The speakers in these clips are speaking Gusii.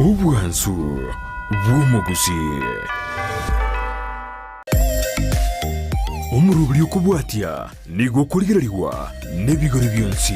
Obwansu bw'omogusii. Omoroberi okobwatia nigo okorigererigwa nebigori bionsi.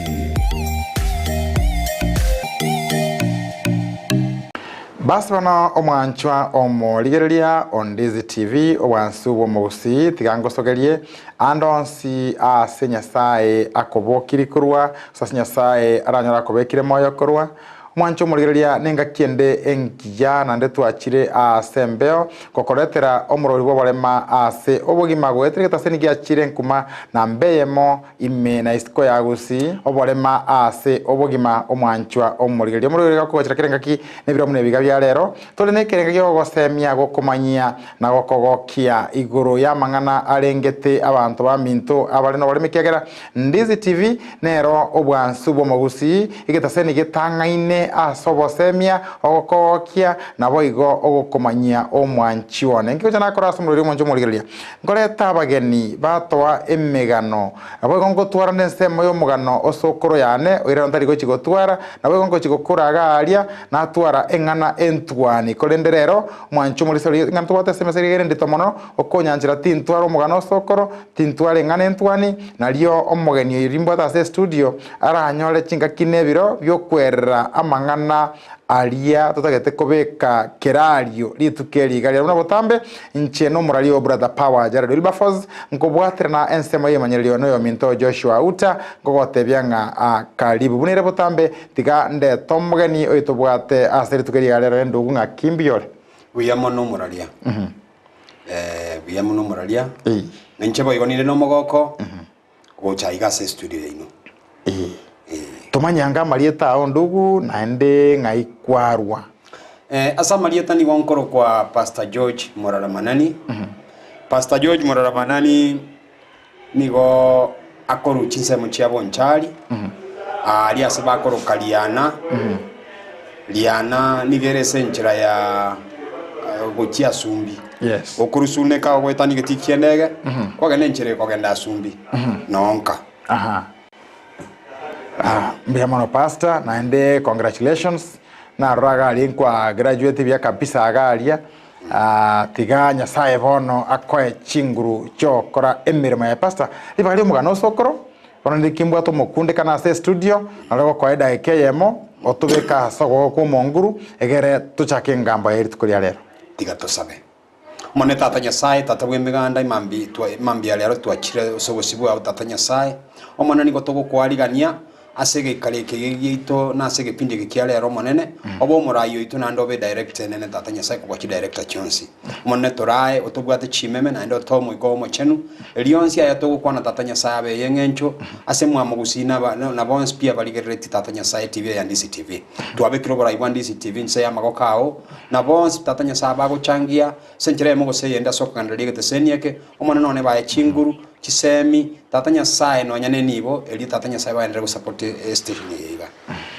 Basi bono omwanchwa omorigereria o Ndizi TV, obwansu bw'omogusii, tiga ngosogerie ande onsi aase Nyasae akobokiri korwa, gose ase Nyasae aranyore akobekire moyo korwa. Omwanche omorigereria nengaki ende engiya naende twachire aase embeo gokoretera omorori bw'oborema ase obogima goetera egetaseni giachire nkuma namba eyemo ime na isiko ya gusii oborema aase obogima omwanchwa omorigereria omorigereria gokogochera kera engaki nebiro buna ebiga bia rero tore nekerenga giogogosemia gokomanyia na gokogokia igoro y'amang'ana arengete abanto baminto abare noborema ekiagera Ndizi TV nero obwansu bw'omogusii, egetaseni getang'aine ase obosemia, ogokogokia, naboigo ogokomanyia omwanchi one. Inki gocha nakora ase omorweri omwanchi omorigereria? Nkoreta abageni batoa emegano, naboigo ngotwarana ensemo y'omogano osokoro yane, oirero ntari gochi gotwara, naboigo ngochi gokora iga aria, natwara eng'ana entwani. Korende rero, omwanchi omorisia oria, eng'ana tobwate ase emesa ere endito mono, okonyanchera tintwara omogano osokoro, Tintwara eng'ana entwani, nario omogeni oyo rimbwate ase estudio aranyore chingaki na ebiro bi'okwerera amang'ana aria totagete kobeka kerario rituko eri iga riria. Buna botambe, inche nomorari o Brother Power Jared Wilberforce, nkobwaterana ensemo y'emanyererio noyominto Joshua Uta, nkogotebia ng'a karibu. Buna ere botambe, tiga ndete omogeni oyo tobwate ase rituko eri iga rero endugu ng'a ki mbuya ore? Buya mono omoraria. Buya mono omoraria. Na inche boigo ninde nomogoko gocha aiga ase estudio yaino. Tomanye anga amarieta ao ndugu naende ng'ai kwarwa. Ase amarieta nigo nkorokwa Pastor George Morara Manani. Pastor George Morara Manani nigo akorwa chinsemo chia Bonchari, aaria ase bakoroka Riana. Riana nigo ere ase enchera ya gochia Asumbi. Yes. Okorusuneka ogoetania egetii ki'endege, kwagenda enchera ekogenda Asumbi, nonka. Aha. Ah, mbuya mono pastor, naende congratulations. Narora iga aria nkwa graduate buya kabisa iga aria. Tiga Nyasae bono akoe chinguru chi'ogokora emeremo yaye. Pastor, ribaga ri'omogano osokoro, bono ndiki mbwate omokundekano ase estudio, naro gokoa edageka eyemo, otobeke ase okoboko kw'omonguru, egere tochake engambo yaye rituko ria rero. Tiga tosabe. Omonene Tata Nyasae, Tata bw'emeganda, imambi twa imambia rero twachire ase obosio bwao Tata Nyasae. Omonene nigo togokwarigania Ase egeikaro eke giaito na ase egepindi eke kia rero, Omonene, obe omorai oito naende obe edirector enene, Tata Nyasae, kobua chidirector chionsi. Omonene, torae, otobwate chimeme, naende otoe Omoika oo Omochenu, erionsi aya togokwana, Tata Nyasae, abe ey'eng'encho ase mwamogusii na aba na bonsi pi abarigereretie, Tata Nyasae, TV eye ya Ndisi TV. Twabekire oborai bwa Ndisi TV inse y'amagoko ao, na bonsi, Tata Nyasae, abagochangia ase enchera eyemo gose eyende ase okogendereria egeteseni eke, Omonene one bae chinguru, chisemi, Tata Nyasae, nonya nenibo, erio Tata Nyasae bagenderere gosupport estation eye iga.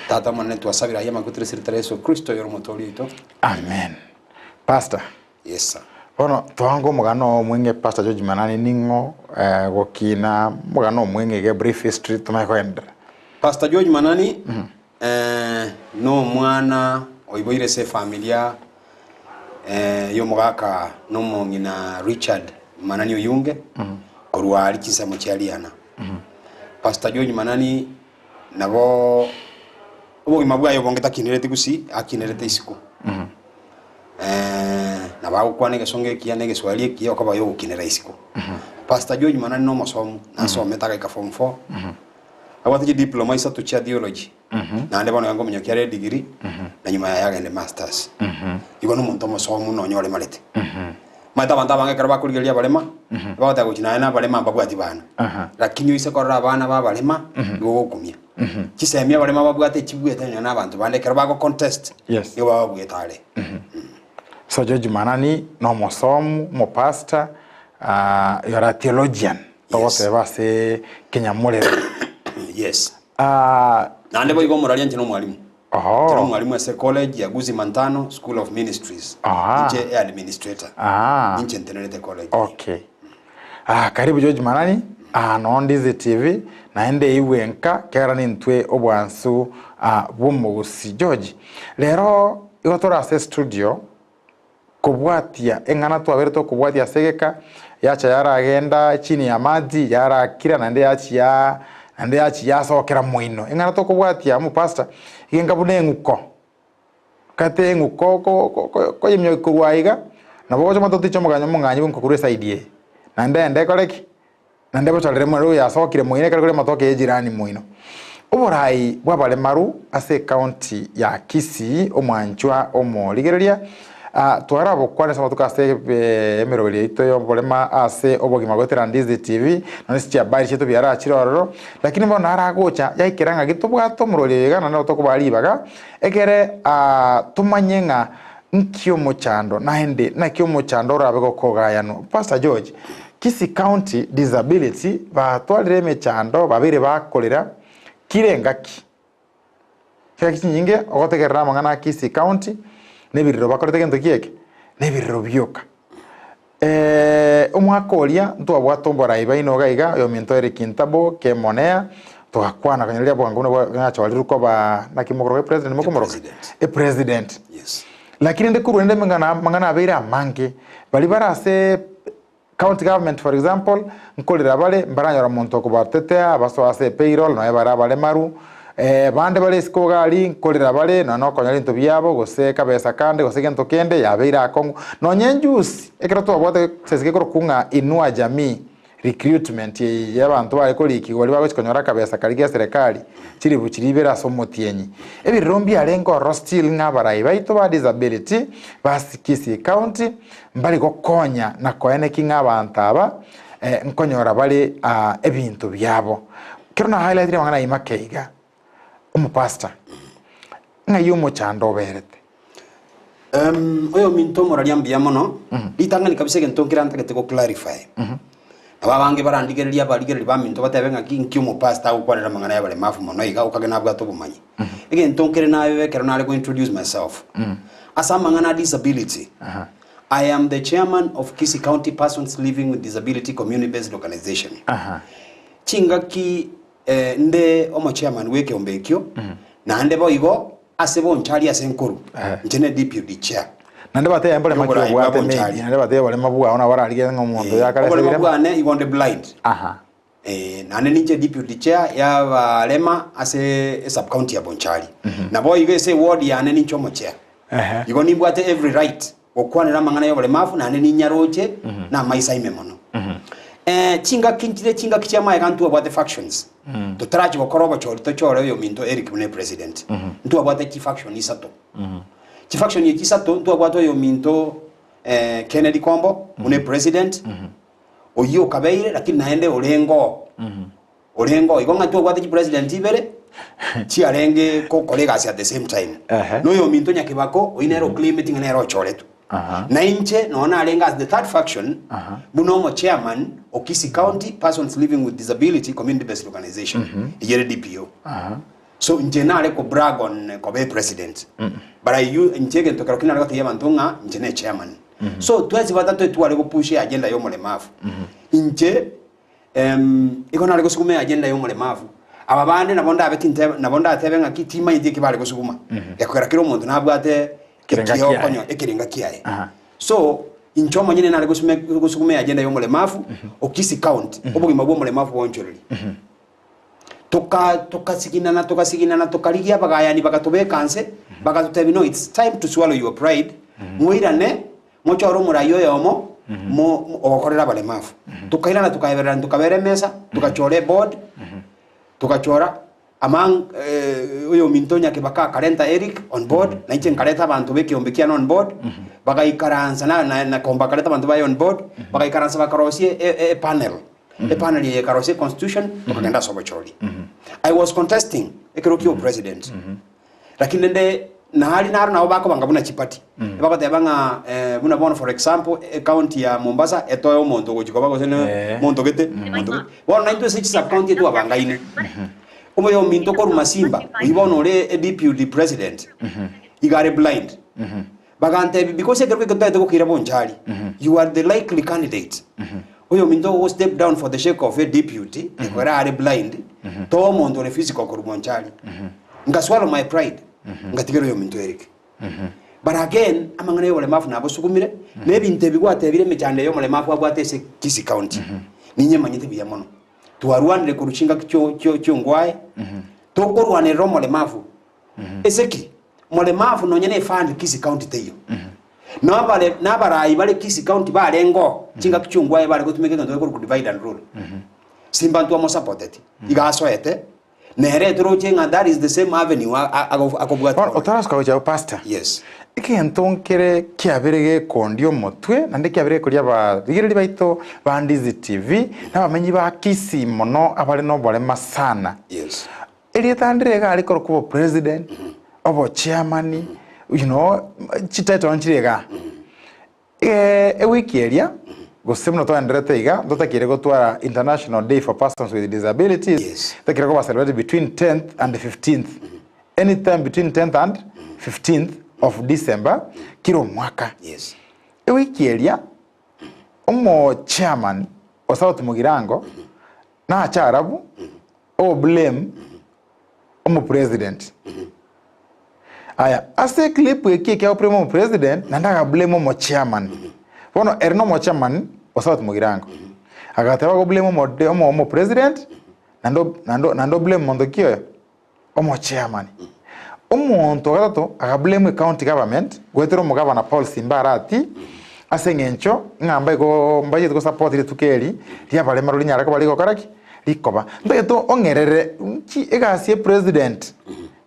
Tata Omonene twasabire ayio amaguta ase erieta ria Yeso Kristo oyore omotoori oito. Amen. Pastor. Yes sir. Bono twange omogano oo omweng'e Pastor George Manani ning'o eh, gokina omogano omweng'e iga brief history tomanye kogenderera. Pastor George Manani eh, nomwana oiboire ase efamilia y'omogaka na omong'ina Richard Manani Oyunge, korwa aria chinsemo chia Riana. Pastor George Manani nabo obogima bwaye obonge takinereti gusii, akinerete isiko. Nabo agokwana egesongo ekiya na egeswahili ekiya okoba oyogokinera isiko. Pastor George Manani na omosomu, nasomete agaika form four, abwate chidiploma isato chia theology. Naende bono iga nkominyokia are edigiri, na nyuma yaye agende masters. Igo nomonto omosomu nonya oremarete. Omanyete abanto abange ekero bakorigereria abarema, bagoteba gochia naye nabarema mbabwati bana. Lakini oise korora abana ba abarema, nigo ogokumia. Chisemi abarema babwate echibuete nonya na abanto bande ekero bago contest, Yes. nigo bababuete are. So George Manani nomosomu, omopastor, you are a theologian, togoteba ase kenyamorero. Yes. Aa. Naende boigo omoraria inche nomwalimu. Oho. Inche nomwalimu ase college ya Gusii Mantano School of Ministries. Aha. Inche e administrator. Ah. Inche ntenerete college. Okay. Ah, karibu George Manani. Aa noo Ndizi TV, naende eigwe nka kegera nintwe obwansu bw'omogusii. George, rero igo tore ase estudio kobwatia eng'ana twabere tokobwatia ase egeka, yacha yaragenda chini ya maji, yarakira naende yachia naende yachia yasokera moino. Eng'ana tokobwatia omopastor, iga enga buna eng'uko. Kate eng'uko koyemia korwa aiga, nabo ogocha omanyete otiche omoganya omong'anyi bwe eng'uko korwa eside eye. Naende ende ekore ki? Naende bochorere mono oyo yasokire moino ekero kore amatoke ya ejirani moino. Oborai bw'abaremaru ase ecounty ya Kisii omwanchwa omorigereria, twarabokwane ase amatuko ase emeroberi yaito y'oborema ase obogima goetera Ndizi TV, nonya ase chihabari chiaito biarachire ororo, lakini bono naragocha yaikera ng'aki tobwate omorweri oyo iga naende nabo tokobaa ribaga, Ekere tomanye ng'a nki omochando naende naki omochando orabe gokogayanwa. Pastor George, Kisii County Disability batwarire emechando babeire bakorera kire engaki. Chingaki chinyinge ogotegerera amang'ana a Kisii County na ebirero bakorete gento ki eke? Na ebirero bioka. Omwaka oria ntwabwate oborai baino iga iga, oyominto Eric Ntabo Kemonea, togakwana konya riria bwango buna bwa- koba naki mokoroka epresident mokomoroka? Epresident. Epresident. Yes. Lakini rende korwa rende amang'ana amang'ana abeire amange, baria bare ase county government for example, nkorera bare mbaranyora omonto okobatetea, basoa ase epayroll nonye bare abaremaru, Bande bare isiko iga aria nkorera bare nonya nokonyora ebinto biabo, gose kabesa kande, gose gento kende, yabeire akong'u. Nonya enjusi, ekero twabwate esese gekorokwa ng'a Inua Jamii recruitment eye ya abanto bare korikigwa baria bagochi konyora akabesa karia ga eserekari, chilifu chiria ibere ase omotienyi. Ebirero mbiarenge ororo still ng'a abarai baito ba disability ba Kisii County mbari gokonya na koeneki ng'a abanto aba nkonyora bare ebinto biabo. Ekero na highlightire amang'ana ayio make iga, omopastor, ng'ai omochando oberete? Oyominto omoraria mbuya mono, ritang'ani kabisa egento nkere ntagete go clarify. Nabo abange barandigererie abarigereria baminto batebe ng'aki inki omopastor agokwanera amang'ana ya abaremafu mono iga okage nabwate obomanyi. Egento nkere nabe ekero nare go introduce myself, ase amang'ana a disability, I am the chairman of Kisii County Persons Living with Disability Community Based Organization. Chingaki nde omochairman bw'ekeombe ekio, naende boigo ase bonchari ase nkoru, inche ne deputy chair. Naende batebe mborema ki Y'oborai bwa obwate maybe, bonchari. naende batebe oborema bwao nabo bararigie ng'a omonto oyo akare ase Oborema ebirema. bwane igo nde blind. Aha. Naende ninche deputy chair y'abarema ase esub-county ya Bonchari. Naboigo ase eward yane ninche omochair. Ehe. Igo nimbwate every right gokwanera amang'ana y'oboremafu naende ninyaroche namaiso aime mono. Chingaki nchire chingaki chi'amaega ntwabwate factions. Totarachi gokora obochori tochore oyominto Eric buna epresident. Ntwabwate chifaction isato. Chifaction echi isato ntwabwate oyominto Kennedy Kombo buna epresident, oyio okabeire lakini naende orenge oo. Orenge oo. Igo ng'a ntwabwate chipresident ibere chiarenge gokora egasi at the same time. Ehe. Na oyominto Nyakibako oyio nere oclaimeti ng'a nere ochoretwe. Aha. Na inche nonya narenge as the third faction Aha. buna omochairman o Kisii County Persons Living with Disability Community Based Organization, eyio ere DPO. Aha. So inche nare ko brag on koba epresident but I u inche egento kero ki nare gotebia abanto ng'a inche ne chairman. So twensi batato etware go push eagenda ya omoremafu. Inche Igo nare gosuguma eagenda ya omoremafu, aba bande nabo ndabe tinteba nabo ndatebe ng'aki timanyeti eki bare gosuguma, gekogera kera omonto nabwate Ekerenga ekioo kiaye. konyo ekerenga kiaye. Aha. So, inche omonyene nare gosume gosuguma eagenda ya omoremafu, o Kisii County, obogima bwa omoremafu bwaonchoreria. Toka tokasiginana tokasiginana tokarigia abagayani bagatobeka nse, bagatotebia no it's time to swallow your pride, moirane Mochore omorai oyomo mo ogokorera abaremafu. Tokairana tokaebererania tokabera emesa, togachora eboard, togachora among oyominto Nyakebaka akarenta Eric on board, na inche nkareta abanto ba ekeombe kiane on board, bagaikaransa na na na Komba akareta abanto baye on board, bagaikaransa bakarosia e- e- epanel. Epanel eye ekarosia econstitution, tokagenda ase obochori. I was contesting ekero kia obopresident. Lakini rende nari naro nabo bakobanga buna chipati. Bagoteba ng'a eh, buna bono for example ecounty ya Mombasa etoe omonto ogochi koba gose ne Eh. monto gete monto gete. Bono naintwe ase chisub-county etwabangaine. Omoyominto korwa Masimba, oyio bono ore e deputy president, iga are blind. Bagantebia because ekero geke totaete gokeira Bonchari, you are the likely candidate. Oyominto ogo step down for the sake of a deputy, ekero are blind, toa omonto ore physical korwa Bonchari. Nka swallow my pride, ngatigera oyominto Eric. But again, amang'ana ya oboremafu nabosukumire, na ebinto ebi gwatebire emechando eye omoremafu abwate ase Kisii County, ninyemanyete buya mono. Twarwanire korwa chingaki chio chio chiongwae, tokorwanerera omoremafu. Ase ki? Moremafu nonya ne efund Kisii County teiyo. Nabare nabarai bare Kisii County barenge oo, chingaki chiongwae bare gotumeka egento gekorokwa divide and rule. Simba ntwamosapoteti, iga asoete, nere toroche ng'a that is the same avenue a- a- ago akobwatia Bono bono. otarasuka gochia abwo pastor, Yes. egento nkere kiabere gekondia omotwe naende kiabere gekoria abarigereria baito ba Ndizi TV, na abamenyi ba Kisii mono abare na oborema sana. Yes. Erieta ndire iga rikorokwa obopresident, obochairman, you know, chititle nchire igaa. Ewiki eria, gose buna twaenderete iga, ntotakeire gotwara International Day for Persons with Disabilities, Yes. totakeire koba celebrated between 10th and 15th. Anytime between 10th and 15th of December, kera omwaka. Yes. Ewiki eria, omochairman o South Mugirango, nache arabu, o blame omopresident. Aya, ase eclip eki ekia oblame omopresident, naende aga blame omochairman. Bono ere na omochairman o South Mugirango. Agateba ago blame omode omo omopresident, naende naende naende oblame monto ki oyo? Omochairman. Omonto o gatato aga blame ecounty government goetera omogavana Paul Simba Arati, ase eng'encho ng'a mbaigo mbacheti gosupport rituko eri riabaremaro rinyare koba rigokora ki? Rikoba. Ntagete ong'erere nki egasi ya president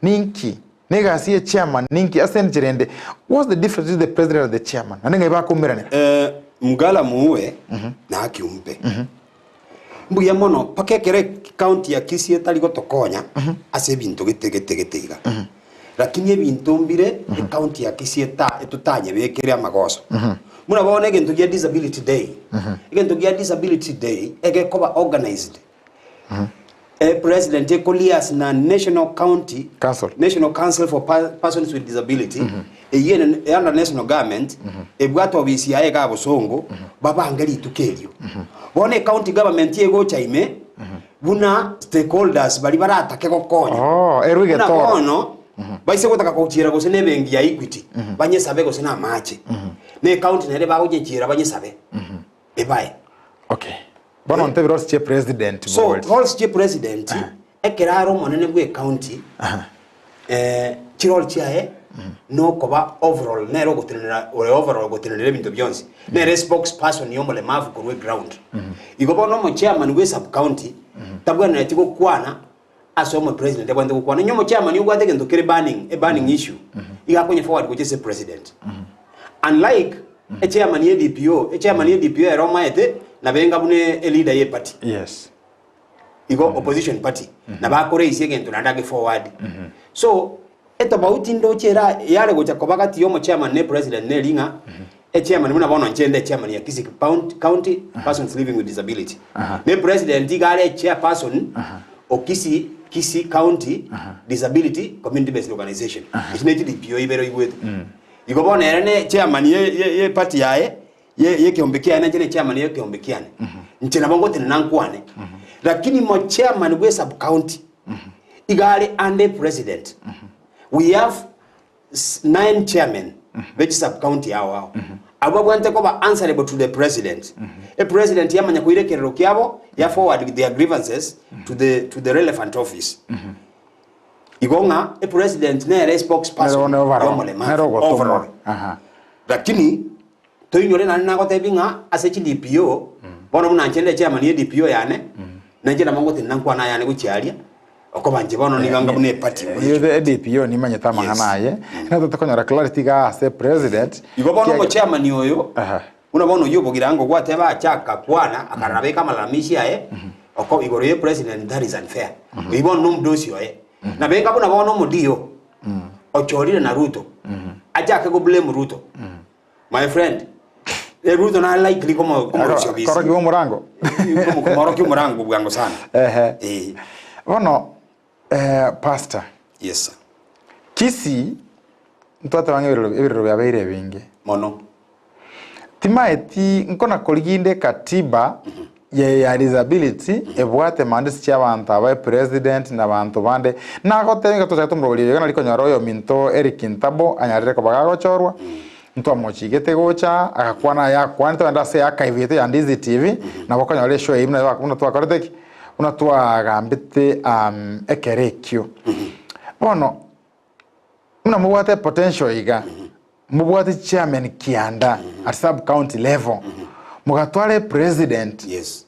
ninki, na egasi ya chairman ninki ase enchera ende, what's the difference between the president and the chairman? Naende ng'ai bakoumeranera? Eh, mgala muue na haki umpe. Mbuya mono mpaka ekero ecounty ya Kisii etari gotokonya ase ebinto gete gete gete iga. Lakini ebinto mbire ecounty ya Kisii eta etotanyebekere amagoso. Buna bono egento gia disability day, egento gia disability day egekoba organized, e president ekolias na national county Council. National Council for Pa- Persons with Disability eyio ene under national government ebwate obisi yaye iga bosongo babange rituko erio. Bono ecounty government egocha ime buna stakeholders baria baratake gokonya. Oh, erwe Buna egetoro. bono baise gotaka gochiera gose na ebenki ya Equity banyesabe gose na amache. Na ecounty nere bagochechiera banyesabe ebae. Okay. Bono ntebire roles chie president So bori. roles chie president ekero are omonene bwe ecounty eh, chirole chiaye nokoba overall nere ogotenenera ore overall ogotenenera ebinto bionsi nere spokesperson ya omolemavu korwa eground. Igo bono omochairman bwe sub county tabwenereti gokwana ase omopresident abwenerete gokwana. Onye omochairman obwate egento kere burning, a burning issue, iga akonye forward gochia ase president. Unlike echairman ye DPO, echairman ye DPO ere omaete nabo enga buna e leader ye party. Yes. Igo opposition party nabo akoraise egento naende age forward. So etobauti ndoche era yare gocha koba gati ya omochairman ne president neri ng'a echairman buna bono inche nde echairman ya Kisii County, County Persons Living with Disability. Ne president iga are echairperson o Kisii, Kisii County Disability Community Based Organization. Echio ne chiDPO ibere oigwete. Igo bono ere ne chairman ye ye ye party yaye ye yekeombe kiaye na inche ne chairman yekeombe kiane. Inche nabo ngotenena nkwane. Lakini mo chairman bwe sub county iga are under president. We have nine chairmen be chisub county ao ao. Abwo babwenerete koba answerable to the president. E president yamanya koira ekerero kiabo ya forward their grievances to the to the relevant office. Igo ng'a e president nere spokesperson Nere overall. y'omolemavu Nere ogotomwa. overall. Aha. Lakini toinyore naende nagotebi ng'a ase chi DPO bono buna inche nde chairman ye DPO yane na inche nabo ngotenena nkwane ayane gochia aria okoba inche bono nigo anga buna eparty Iyo the DPO nimanyete amang'ana Yes. aye. Nabo tokonyora clarity iga ase president. Igo bono Kiagera- omochairman oyo Aha. Buna bono oyio obogirango gwateba achaka kwana akarora beka amalalamishi aye oko igoro ye president that is unfair. Oyio bono nomodosi oye. Na benga buna bono omodio ochorire na Ruto achake go blame Ruto. My friend, eh, Ruto na likely komo komorosia obisi. Korokia omorango. Komo- Komorokia omorango bwango sana. Ehe. Eh, Bono eh, pastor yes sir. Kisii ntwateba ng'a ebirero ebirero biabeire ebinge. Mono. Timaeti nkona korigia inde ekatiba ye ya disability ebwate maandisi chia abanto aba epresident na abanto bande. Nagotebia inga tochake tomoroberio oyo iga nari konyora oyominto Eric Ntabo anyarire koba gagochorwa, ntwamochigete gocha agakwana aya akwanete togende ase archive yaito ya Ndizi TV nabo okonyora eshow eyio buna buna twakorete ki? Buna twagambete ekero ekio. Bono Buna mobwate potential iga, mobwate chairman kianda at sub county level, mogatwara epresident, Yes.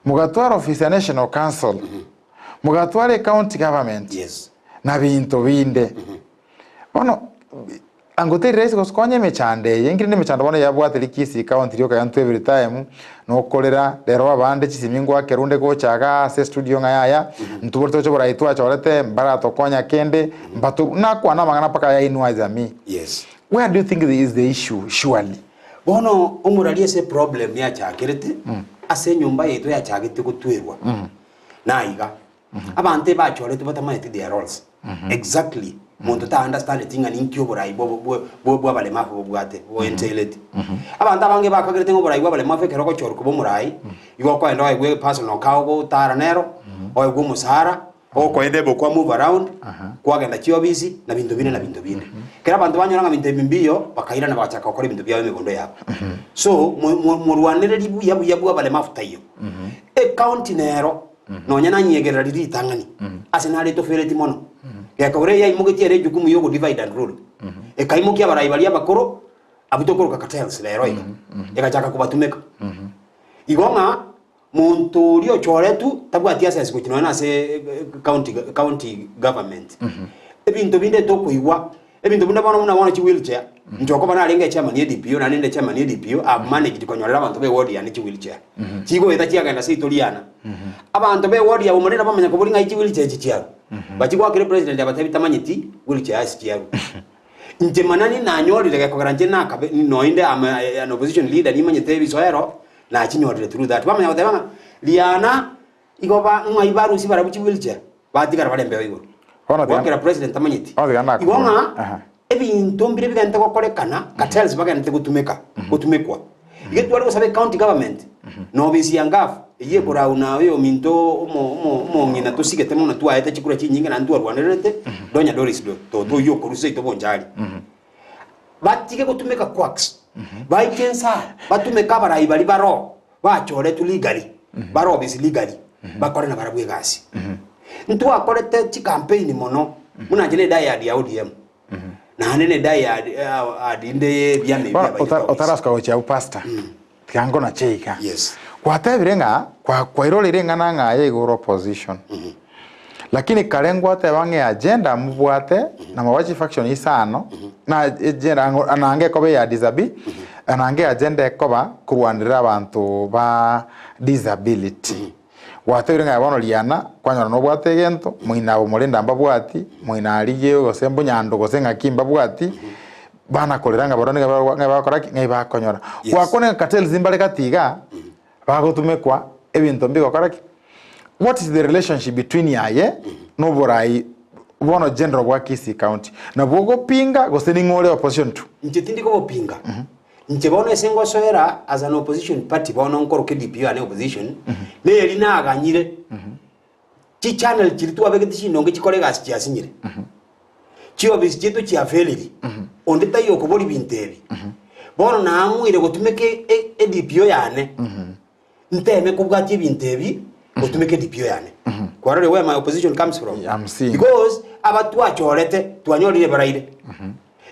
mogatwara office ya national council, mogatwara ecounty government, Yes. na binto binde. Bono ango teri rahisi gose konya emechando eye, enkeri na emechando bono yabwate Kisii county rioka yantwe every time, nokorera, rero abande chisimi ngoakerwa onde gocha igaa ase estudio ng'a yaya, intwe bori toche borai twachorete, mbaratokonya kende, mbato nakwana amang'ana mpaka yainua jamii. Yes. Where do you think the is the issue surely? Bono omorari ase eproblem yachakerete, ase enyomba yaito yachagete gotwerwa, naiga, Abanto ebachoretwe batamaeti their roles exactly monto ta understandeti ng'a ninki oborai bwa bwa bwa abaremafu bobwate bo entaileti. Abanto abange bakagerete ng'a oborai bwa abaremafu ekero ogochorwa koba omorai, igo okoenda oegwe personal car ogotara nero, oegwe omosara, okoenda ebe okwa move around, kwagenda chiofisi na binto binde na binto binde. Ekero abanto banyora ng'a binto ebi mbiyo, bakairana bagachaka gokora ebinto biabo emegondo yabo. So, mo- mo- morwanereri buya buya bwa abaremafu taiyo. Ecounty nero. Nonya nanyegerera riria ritang'ani, ase narete ofereti mono. Gekogera eyaimogetie ere ejukumu y'ogo divide and rule. Ekaimokia abarai baria abakoro, abwo tokoroka cartels rero iga. Egachaka kobatumeka. Igo ng'a monto oria ochoretwe tabwati access gochia nonya na ase county county government. Ebinto binde tokoigwa, ebinto buna bono buna bono chi wheelchair, inche okoba narenge echairman ya DPO, naende ninde chairman ya DPO, I've managed konyorera abanto ba eward yane chi wheelchair. Chigoeta chiagenda seito riana. Abanto ba eward ya Bomorenda bamanya koboria ng'ai chi wheelchair echi chiarwa. Bachia goakera epresident abatebi tamanyeti wheelchair ase chiarwa. Inche manani nanyorire gekogera inche nakabe noinde am an opposition leader nimanyete ebisoero, nachinyorire through that. Bamanya goteba ng'a riana Igo ba ng'ai barusia barabwo chiwheelchair, batigara bare embeo igoro. Bono tiga- Gwakera president tamanyeti. Bono tiga Igo nakobora. ng'a Aha. ebinto mbire bigente gokorekana, cartels bagenderete gotumeka, gotumekwa. Iga tware gosaba ecounty government, na obisi ya Ngafu, eyio ekorau na oyominto omo- omo- omong'ina tosigete mono twaete chikura chinyinge naende twarwanererete, Donya Doris do- toto oyio okorusia seito Bonchari. Batige gotumeka quacks, baike inse aa, batumeke abarai baria baroo, Bachoretwe legally, bare obisi legally, bakore nabarabwo egasi. Ntwakorete chicampaign mono, buna inche ne diehard ya ODM, naende ne diehard hard inde ye ebiama ebi Bono biabairete ota- obisi. otarasuka gochia abwo pastor, tiga nkonache iga. Yes. Gwatebire ng'a kwa- kwairoreire eng'ana ng'a aye iga ore opposition. Lakini kare ngwateba ng'a eagenda mobwate na moba chifaction isano, na agenda ang'o anange ekoba eya disabi anange eagenda ekoba korwanerera abanto ba disability. Gwatebire ng'a bono riana kwanyora nobwate egento, moino abo morende mbabwati, moino arigie gose mbonyando gose ng'aki mbabwati, bana korera ng'a barabwo nigo ng'a bagokora ki? Ng'a bakonyora. Yes. Gwakwana ng'a cartels mbare gati igaa, bagotumekwa ebinto mbigokora ki? What is the relationship between aye na oborai bono general bwa Kisii county? Nabwo ogopinga gose ning'o ore opposition to? Inche tindi kobopinga. Inche bono ase ngosoera as an opposition party bono nkoroka eDP yane opposition, neri naganyire chichannel chiria twabegete chindonge chikore egasi chiasinyire. Chiofisi chiaito chiafailire, onde taiyo okoboria binto ebi. Bono naamuire gotumeka eDPO yane. Nteme kobwatia ebinto ebi gotumeka edipio yane. Kwarorire where my opposition comes from? I'm seeing. Because aba twachorete twanyorire ebaraire.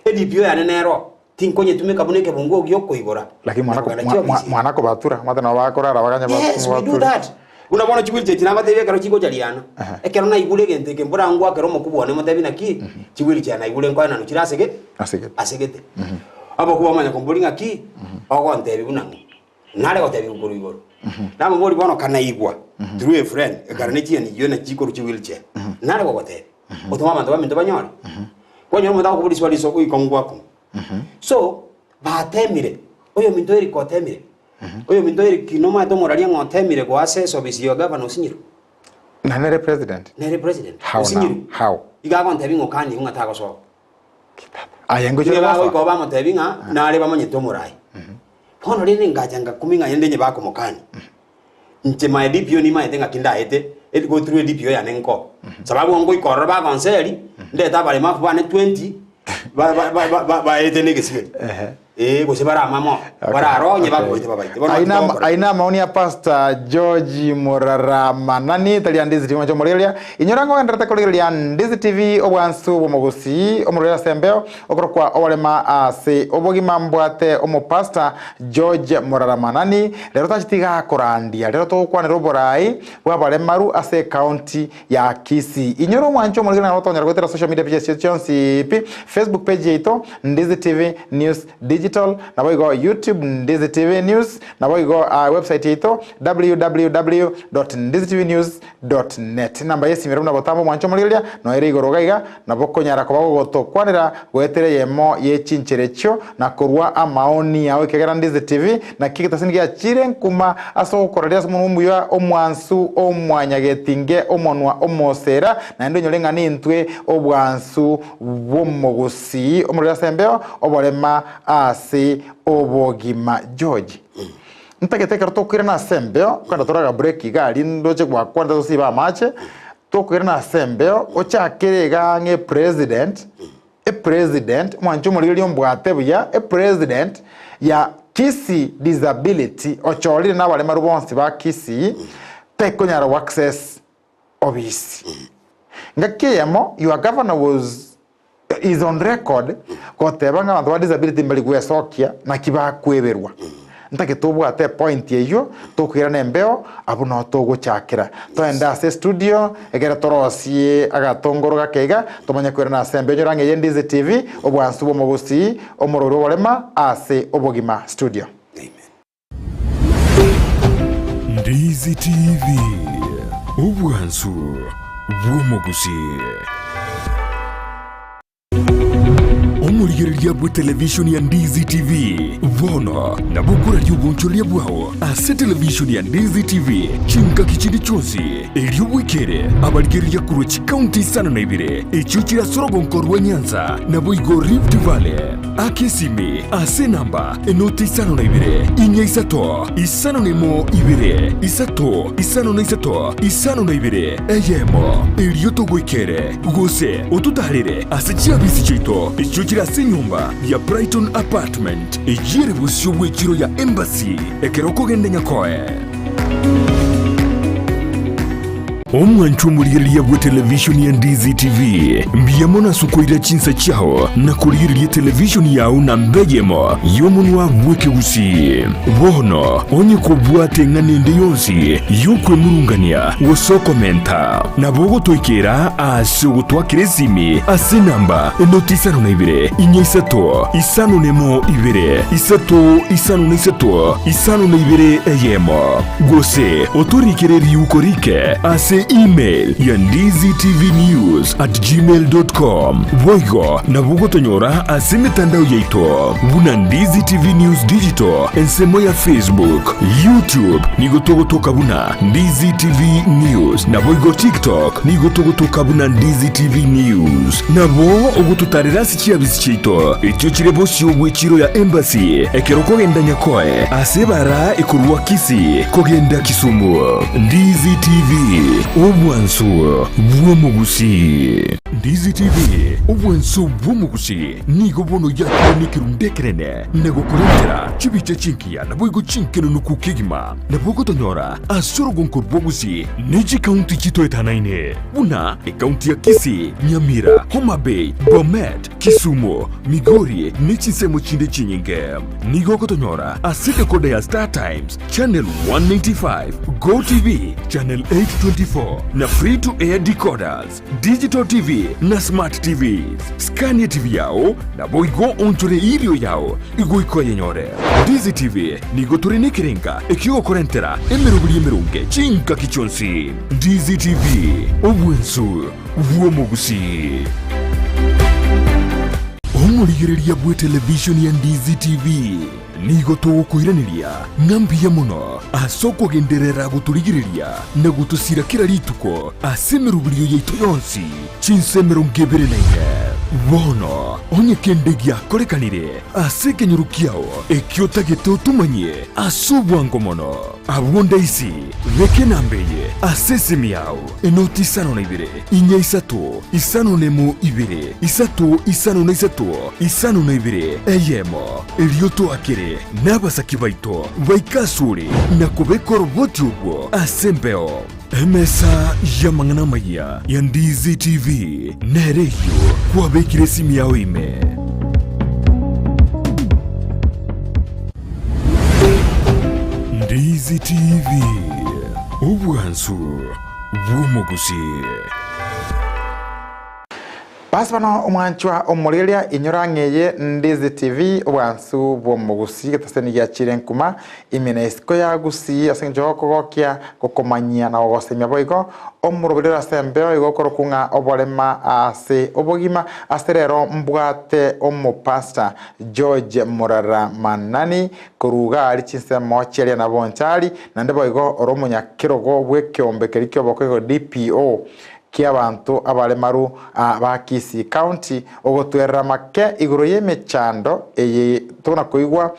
Edipio yane nero tinkonyetumeka buna ekebunguo giokoigora. Lakini mwana na kogenda mwa- mwa- chiofisi. mwana kobatura omanyete nabo bakorara baganye Yes, we do bature. that. Buna bono chiwheelchair echi nabatebia ekero chigocha riana. Ekero naigure egento eke mbora ngwakere omokubwa one motebie naki, chiwheelchair naigure nkoenanu chire asege Asegete. asegete. Abakubwa bamanya komboria ng'aki, ogontebia buna ng'o. Nare gotebigwa korwa igoro. Namoboria bono kanaigwa through a friend, ekero ne chieni iyio nachi chikorwa chi wheelchair. Nare gogotebia, otome abanto baminto banyore. Kwanyora omonto agokoboria riswali ase ogoikong'u gwakong'u. So, batemire, oyominto Eric otemire, oyominto Eric nomanyete omoraria ng'a otemire goa ase esobisi ya gavana osinyirwe. Na nere president? Nere president, How now? osinyirwe. How? Iga agontebia ng'a okanigwe ng'a tagosoa. Aye ngochia Nigo gosoa? bagoika bamotebia ng'a nare bamanyete omorai. Bono rende ngacha ngakumia ng'a rende onye bakomokania, inche my DPO nimanyete ng'aki ndaete, eri go through eDPO yane nko. Sababu ngoika ororo bagonseri, ndete abaremafu bane 20, ba- ba- ba- ba- ba- baete na egesigeri. Ehe. Ee, gose baramamo, bararonye bakoete babaite. Bono Aina, togokora. aina maoni ya Pastor George Muraramanani tari Andizi TV mwancho omorigereria inyora ngogenderete korigereria Andizi TV obwansu bw'omogusii omorwere ase embeo okorokwa oborema ase obogima mbwate omopastor George Muraramanani rero tachitiga korandia rero togokwanera oborai bw'abaremaru ase ecounty ya Kisii. Inyora omwancho omorigereria nabo tokonyara goetera social media pages chiaito chionsi pi, Facebook page yaito Ndizi TV News Digital, naboigo YouTube Ndizi TV News, naboigo uh, website yaito www.ndizitvnews.net. Namba y'esimi ere buna botambe omwancho omorigereria noere igoro iga iga nabo okonyara koba gogotokwanera goetera eyemo ye chinchera echio na korwa amaoni ao ekiagera Ndizi TV Naki egetasini giachire nkuma ase ogokoraria ase omonwa omuya, omwansu, omwanyagetinge, omonwa omosera, naende onyore ng'a nintwe obwansu bw'omogusii, omorero ase embeo, oborema ase obogima. George, ntagete ekero tokoirana ase embeo, kogenda toraga break iga aria ndoche gwakwanete tosibe amache, tokoirana ase embeo, ochakere iga ang'e president, Epresident, omwanche omorigereria ombwate buya, epresident ya Kisii Disability ochorire na abaremaru bonsi ba Kisii tekonyara go access obisi. Ngaki eyemo your governor was is on record goteba ng'a abanto ba disability mbari gwesokia naki bakweberwa. Ntagete obwate epoint eyio tokoirana embeo abwo noo togochakera. Toende ase estudio ekere torosie agatongoro gake iga tomanye koirana ase embeo. Onyore ang'e eye Ndizi TV, obwansu bw'omogusii, omorori bw'oborema ase obogima. Studio. Amen. Ndizi TV, obwansu bw'omogusii. Omorigereria bw'etelevishoni ya Ndizi TV bono nabo okoraria obonchoreria bwao ase televishoni ya Ndizi TV chingaki chinde chionsi, erio bwekere abarigereria korwa chikaunti isano na ibere echio chire ase orogonko rwa Nyanza naboigo Rift Valley. Aka esimi ase enamba enoti isano na ibere, inya isato, isano na emo ibere, isato, isano na isato, isano na ibere, eyemo, erio togoikere. Gose ototaarere ase chiabisi chiaito echio chire ase enyomba ya Brighton Apartment, eyio ere bosio bw'echiro ya Embassy, ekero okogenda Nyakoe. Omwanchwa omorigereria bw'etelevishoni ya Ndizi TV, mbuya mono ase okoira chinsa chiao na korigereria etelevishoni yao namba eyemo y'omonwa bw'ekegusii. Bono onye kobwate eng'ana ende yonsi y'okwemurungania gose okomenta, Nabo ogotoikera aase ogotwakera esimi ase enamba enoti isano na ibere, inya isato, isano na emo ibere, isato, isano na isato, isano na ibere eyemo. Gose otorikere riuko rike ase email ya ndizitvnews@gmail.com. Boigo nabo ogotonyora ase emetandao yaito buna Ndizi TV News Digital ensemo ya Facebook, YouTube nigo togotoka buna Ndizi TV News, naboigo TikTok nigo togotoka buna Ndizi TV News. Nabo ogototarera ase chiabisi chiaito echio chire bosio bw'echiro ya Embassy ekero okogenda Nyakoe ase ebara ekorwa Kisii kogenda Kisumu. Ndizi TV, obwansu bw'omogusii. Ndizi TV, obwansu bw'omogusii nigo bono yakire nekerundu ekenene na gokorentera chibicha chingiya naboigo chinkenunuku kegima. Nabo ogotonyora ase orogonko rw'Ogusii ne chikaunti chitoetanaine, buna ekaunti ya Kisii, Nyamira, Homa Bay, Bomet, Kisumu, Migori ne chinsemo chinde chinyinge. Nigo ogotonyora ase decoder ya Star Times, channel 195, Go TV, channel 824 na free to air decoders, Digital TV na Smart TVs. Skania TV yao naboigo onchore irio yao igoika oyenyore. Ndizi TV nigo tore nekerenga ekiogokorentera emeroberi emeronge chingaki chionsi. Ndizi TV, obwensu bw'omogusii. Omorigereria bw'etelevishoni ya Ndizi TV. Nigo togokoiraneria ng'a mbuya mono ase okogenderera gotorigereria na gotosira kera rituko ase emeroberio yaito yonsi, chinsa 24. Bono, onye kende giakorekanire ase ekenyoro kiao ekio otagete otomanyie ase obwango mono, abwo ndaisi, beka enamba eye ase esimi yao, enoti isano na ibere, inya isato, isano nemo ibere, isato isano na isato, isano na ibere, eyemo. Erio toakere nabasaki baito baike asore na kobeka oroboti orwo ase embeo. Emesa y'amang'ana amayia ya Ndizi TV nere eyio kwabekire esimi yao ime. Ndizi TV, obwansu bw'omogusii. Basi bono omwanchwa omorigereria inyora ng'eye Ndizi TV obwansu bw'omogusii getaseni giachire nkuma ime na isiko ya Gusii ase eng'encho yokogokia gokomanyia na gogosemia boigo omoroberi ore ase embeo igo okorokwa ng'a oborema ase obogima ase rero mbwate omopastor George Murara Manani korwa iga aria chinsemo chiaria na Bonchari naende boigo ore omonyakerogo bw'ekeombe keria ki'obokoigo DPO ki'abanto abaremaru ba Kisii County, ogotwerera make igoro y'emechando eye tokona koigwa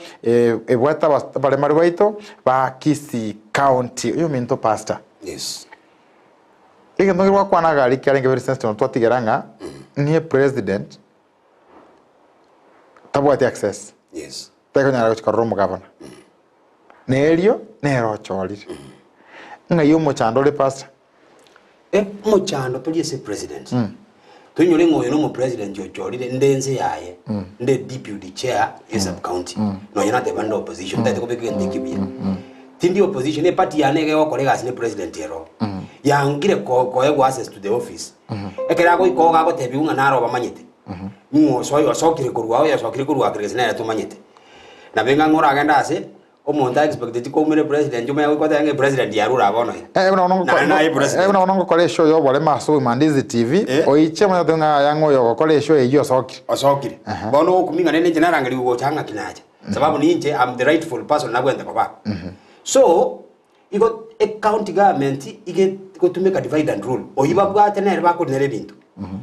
ebwate abaremaru baito ba Kisii County. Oyominto Pastor. Yes. Egento nkeri gwakwana iga aria kiarenge very sensitive twatigera ng'a niye president tabwati access. Yes. Tekonyara gochia korora omogabana. Na erio nere ochorire. Ng'ai omochando ore Pastor? Omochando tori ase president. Toinyore ng'a oyo nomopresident ochorire nde ense yaye, nde deputy chair ye sub county. Nonya nateba nde opposition, ntagete kobeka egento ekio buya. Tindi opposition, eparty yane iga egokora egasi ne president ero. Yangire koegwa access to the office. Ekero agoika oo gagotebiwa ng'a naro obamanyete. Ng'o osoe osokire korwa oo, oyosokire korwa akere gese nere tomanyete. Nabo ing'a ng'a oragende ase, omonto a expecteti koumera epresident omanye goika otebe ng'a epresident yarure aa bono iga. Eh, buna bono Naende naye president. eh, buna bono ngokora eshow ya oboremo ase obogima Ndizi TV, Eh. oiche omanye goteba ng'a aya ng'a oyo ogokora eshow eyio osokire. Osokire. Bono ogokumia ng'a nere inche narangerigwe gocha ng'aki nacha. Sababu ninche am the rightful person nabwenerete koba. So, Igo ecounty government iga egotumeka divide and rule, oyio babwate nere bakorinera ebinto.